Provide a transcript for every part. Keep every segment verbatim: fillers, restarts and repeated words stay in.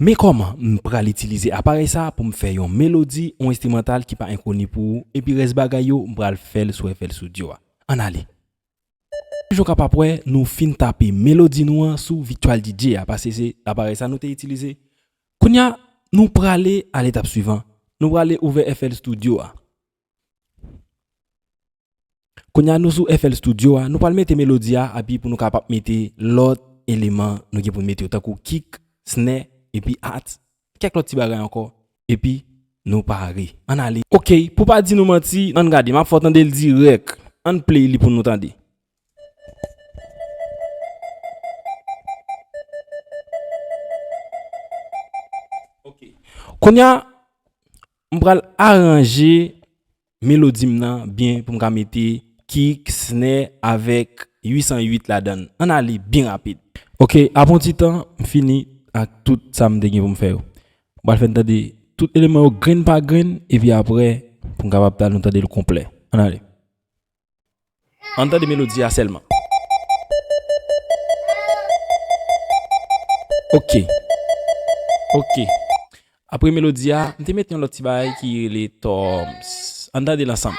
Men kòman m pral itilize aparèy sa pou m fè yon melodi, yon enstrimantal ki pa enkoni pou ou, epi rès bagay yo, m pral fè l sou F L Studio a. Ann ale. Jan w kapab wè, nou fin tape melodi nou an sou Virtual D J a, paske se aparèy sa nou te itilize. Kounye a, nou prale a letap swivan. Nou prale ouvè F L Studio a. Kounye a, nou sou F L Studio a, nou pral mete melodi a, epi pou nou kapab mete lòt eleman nou gen pou n mete yo, tankou kick, snare, epi hi-hat, kèk lòt ti bagay ankò, epi nou pare. Ann ale. Oke, pou pa di nou manti, ann gade, m ap fè w tande l dirèk. Ann play li pou nou tande. Oke. Kounye a, m pral aranje melodi m nan byen pou m ka mete kick, snare avèk uit san uit ladan l. Ann ale byen rapid. Oke, apre yon ti tan, m fini ak tout sa m te gen pou m fè yo. M pral fè n tande tout eleman yo grenn pa grenn, epi apre, pou n kapab ta-, nou tande l konplè. Ann ale. Ann tande melodi a sèlman. Oke. Oke. Apre melodi a, m te mete yon lòt ti bagay ki rele toms. Ann tande l ansanm.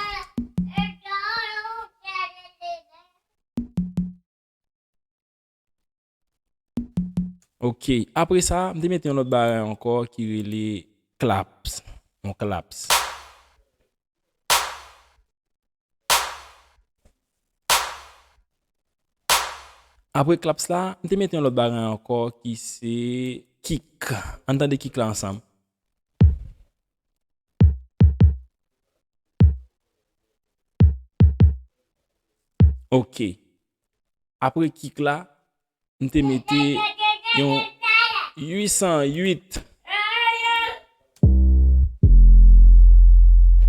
Oke. Apre sa, m te mete yon lòt bagay ankò ki rele claps. Yon claps. Apre claps la, m te mete yon lòt bagay ankò ki se kick. Ann tande kick la ansanm. Oke. Apre kick la, m te mete yon uit san uit.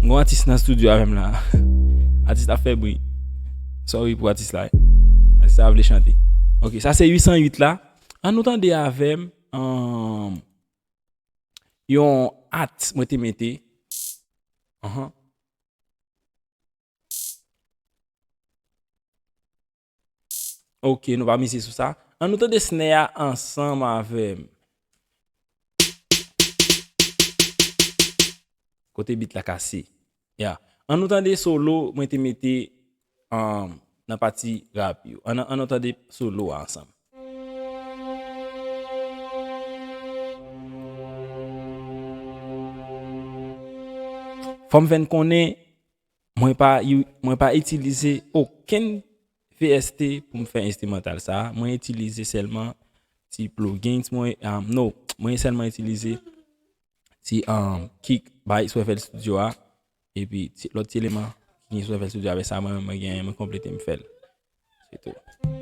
Gon atis nan studio avè m la. Atis la ap fè bri. Sorry pou atis la. Atis la vle chante. Ok, sa se uit san uit la. Ann nou tande avè m, um, yon hat mwen te mete. Anhan. Ok, nou pa mize sou sa. Ann nou tande snare a ansanm avè m. Kote beat la kase. Ya. Ann nou tande solo mwen te mete, um, nan pati rap yo. Ann, ann nou tande solo a ansanm. Fò m fè n konnen, mwen pa, mwen pa itilize okenn V S T pou m fè enstrimantal sa a. Mwen itilize sèlman ti plugins, mwen, ah, no, mwen sèlman itilize ti, um, kick bay sou F L Studio a, epi ti, lòt ti eleman ki gen sou F L Studio a, avè sa mwen, mwen gen, mwen konplete, m fè l. Se tou.